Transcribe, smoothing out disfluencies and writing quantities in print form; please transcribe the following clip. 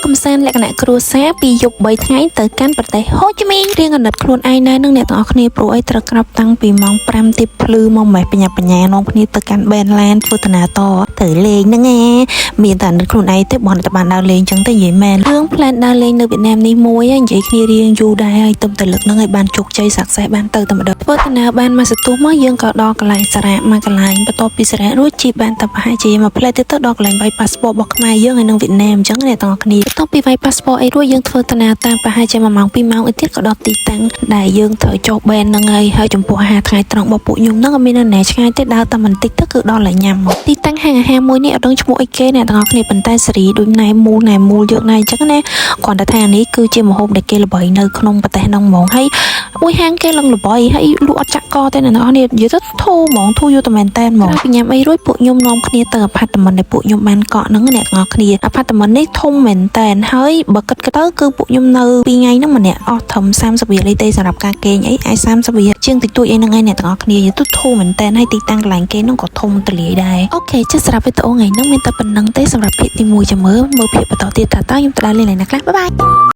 កំសាន្តលក្ខណៈគ្រួសារពីយប់3ថ្ងៃទៅកាន់ប្រទេសហូជីមីញរៀងអាណិតខ្លួនឯងដែរនឹងអ្នកទាំងអស់គ្នាព្រោះអីត្រូវក្រោបតាំងពីម៉ោង5ទៀបភ្លឺមកម៉េះបញ្ញាបញ្ញានាំគ្នាទៅកាន់បែនឡានធ្វើដំណើរតទៅលេងហ្នឹងឯងមានតែអាណិតខ្លួនឯងទេបងតែបានដើរលេងចឹងទេនិយាយមែនរឿង plan ដើរលេងនៅវៀតណាមនេះមួយនិយាយគ្នារៀងយូរដែរហើយទំតែលើកហ្នឹងឲ្យបានជោគជ័យ success បានទៅតែម្ដងធ្វើដំណើរបានមួយសន្ទុះមកយើងក៏ដល់កន្លែងសារៈមួយកន្លែងបន្ទាប់ពីសារៈរួចជិះបានតែប្រហែលជាមួយផ្លែទៀតទៅដល់កន្លែងវាយ passport របស់ខ្មែរយើងហើយនឹងវៀតណាមអញ្ចឹងអ្នកទាំងអស់គ្នាបន្ទាប់ពីវាយ passport អីរួចយើងធ្វើដំណើរតាមប្រហែលជា1ម៉ោង2ម៉ោងអីទៀតក៏ដល់ទីតាំងដែលយើងត្រូវចុះបែនហ្នឹងហើយហើយចំពោះអាហារថ្ងៃត្រង់របស់ពួកខ្ញុំហ្នឹងក៏មាននៅណែឆ្ងាយទេដើរតែបន្តិចទៅគឺដល់ហើយញ៉ាំមកទីតាំងហាងអាហារមួយនេះអត់ដឹងឈ្មោះអីគេអ្នកទាំងអស់គ្នាប៉ុន្តែសេរីដូចណែមូលណែមូលយើងណែអញ្ចឹងណាគ្រាន់តែថានេះគឺជាម្ហូបដែលគេល្បីនៅក្នុងប្រទេសហ្នឹងហ្មងហើយមួយហាងគេឡើងល្បីហើយលក់អត់ចាក់កទេអ្នកទាំងអស់គ្នានិយាយទៅធូរហ្មងធូរយកតែមែនតែនហ្មងក្រោយពីញ៉ាំអីរួចពួកខ្ញុំនាំគ្នាទៅ apartment ដែលពួកខ្ញុំបានកក់ហ្នឹងអ្នកទាំងអស់គ្នា apartment នេះធំមែនតែនហើយបើគិតទៅគឺពួកខ្ញុំនៅ2ថ្ងៃហ្នឹងម្នាក់អស់ត្រឹម30រៀលអីទេសម្រាប់ការគេងអីអាច30រៀលជាងតិចតួចអីហ្នឹងឯងអ្នកទាំងអស់គ្នានិយាយទៅធូរមែនតែនហើយទីតាំងកន្លែងគេហ្នឹងក៏ធំទលាយដែរ OK ចុះសម្រាប់វីដេអូថ្ងៃហ្នឹងមានតែប៉ុណ្្នឹងទេសម្រាប់ភាគទី1ចាំមើលមើលភាគបន្តទៀតថាតើខ្ញុំទៅដើរលេងណាខ្លះbye bye.